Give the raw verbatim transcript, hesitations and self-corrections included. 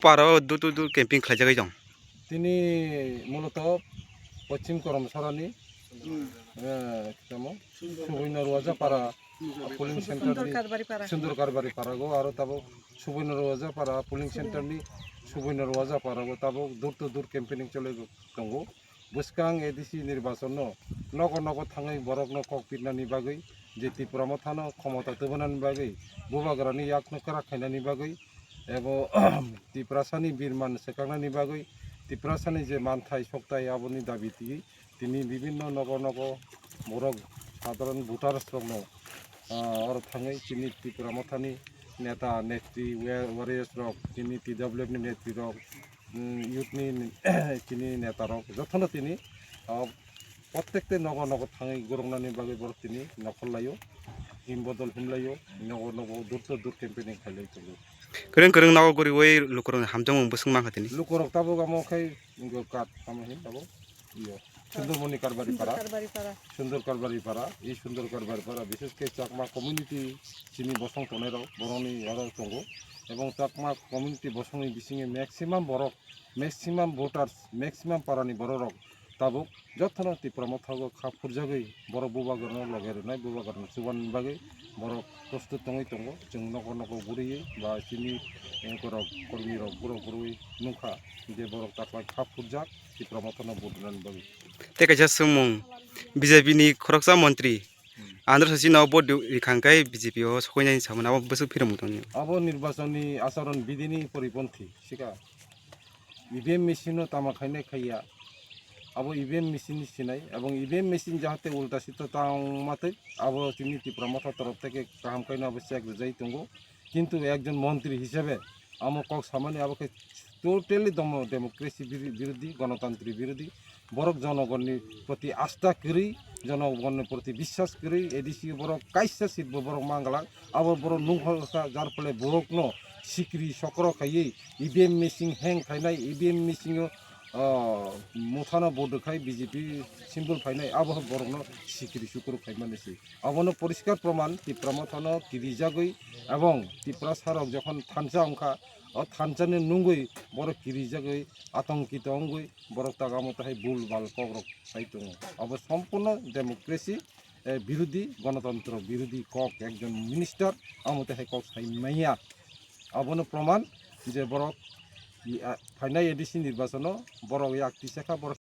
Para o dur dur dur camping khlaijagwi tong. Tini muloto Pochim Koromsorani, eh, tamo, Subuino Ruaja para polling center ni Sundor Karbari para go, aro tabo Subuino Ruaja para polling center ni Subuino Ruaja para go tabo dur to dur campaigning chole tongo. Bwskang A D C nirbachon no nogo nogo thangwi borok no kok pirnani bagwi, je Tipra Motha no khomota tubunani bagwi, bubagra ni yak no kwrak khainani bagwi, ebo Tiprasa ni birman swkaknani bagwi, Tiprasa ni je manthai sokthai aboni dabi twi tini bibinno nogo nogo borok sadharan voters rok no, ah, oro thangwi chini Tipra Motha ni neta netri, wa-, warriors rok, chini T W F ni netri rok, mm, youth ni chini neta rok jotono tini, ah, prottekte nogo nogo thangwi goroknani bagwi borok tini nokhorlaio, him bodol himlaio, nogo nogo dur to dur campaigning khailai tongo. Kwrwng kwrwng nogo guriwi lukurokni hamjakmung bwswk mankha tini. Lukurok tabuk amo khai kat tamo hin tabuk iyo Sundormoni Karbari para. Sundor Karbari para. Sundor Karbari para, i Sundor Karbari para, bishes khe Chakma community chini bosong tongnai rok, borokni oro tongo. Ebong Chakma community bosongni bisingo maximum borok, maximum voters, maximum parani borok rok tabuk jotono Tipra Motha o kha phurjagwi borok bubagrano loge rwnai, bubagrano chubanani bagwi borok prostut tongwi tongo. Chwng nogo nogo guriwi ba chini, eh, borok kormi rok borok guriwi nukha je borok taklai kha phurjak Tipra Motha no vote rwnani bagwi. Tei kaisa swngmung, B J P ni khoroksa montri Andhra Sachin no vote rikha hwnkhe B J P o sokoinani samani abo bwswk phirmung tongni. Abo nirbachon ni acharon bidhi ni poriponthi sika. E V M machine no tama khainai khaiya. Abo E V M machine ni sinai. Ebong E V M machine jahate ulta sita tang matwi abo chini Tipra Motha torof theke kaham khaino abo check rijai tongo. Kintu ekjon montri hisabe amo kok samani abo khe totally domo-, democracy biri-, birodhi, gonotantri birodhi. Borok jonogonni proti asta kwrwi, jonogonni proti biswas kwrwi, A D C borok kaisa seat bo borok manglak. Abo borok nungkha jar phole borokno sikri sokro khaiwi E V M machine hang khainai, E V M machine o, ah, muthano vote rwkhai B J P symbol phainai, abo borokno sikri sukru khaimani se. Abono poriskar proman Tipra Mothano kirijagwi ebong Tiprasa rok jokhon thansa wngkha, o thansani nungwi borok kirijagwi atongkito wngwi borok tak amo tahai bul bal kokrok sai tongo. Abo sompurno democracy, eh, birodhi, gonotantro birodhi kok ekjon minister amo tahai kok sai manya. Abono proman je borok i, a, phainai A D C nirbachono borok yak tisa kha, borok